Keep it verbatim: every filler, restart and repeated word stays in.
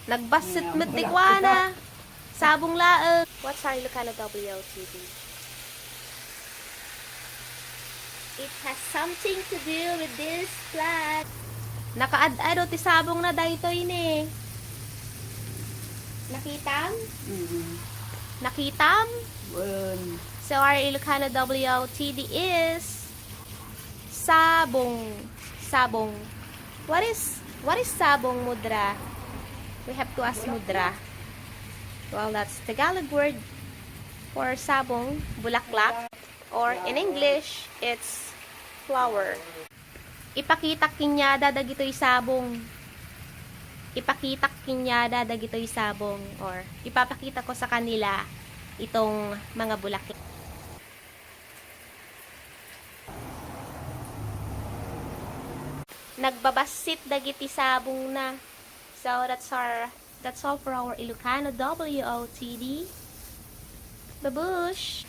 Nagbassit met ti kuana. Sabong laeng. What's our Ilocano W O T D? It has something to do with this plant. Nakaad-ado ti sabongna daytoy ne. Nakitam? Mm. Nakitam? Wen. So our Ilocano W O T D is sabong. Sabong. What is, what is sabong, Mudra? We have to ask Mudra. Well, that's Tagalog word for sabong, bulaklak, or in English, it's flower. Ipakitak kaniada dagitoy sabong. Ipakitak kaniada dagitoy sabong, or ipapakita ko sa kanila itong mga bulaklak. Nagbabassit dagiti sabongna. So, that's our, that's all for our Ilocano W O T D. Babush!